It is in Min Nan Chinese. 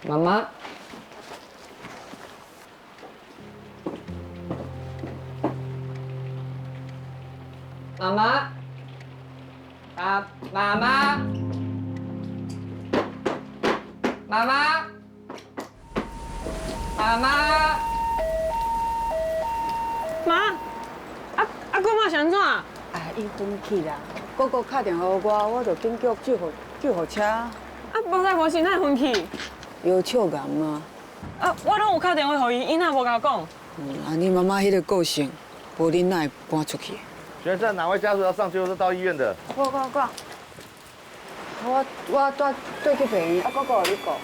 媽媽，媽媽，啊，媽媽，媽媽，媽媽，媽，啊啊，姑媽是按怎？啊，伊昏去啦，哥哥敲電話予我，我就緊叫救護車。啊，無代無誌，哪會昏去？腰笑癌啊！啊，我攏有敲電話予伊，伊哪無共我講？啊，你媽媽彼个個性，無恁哪會搬出去？請問哪位家屬要上救護車到醫院的？我我我，我我帶帶去病院，啊，哥哥你顧。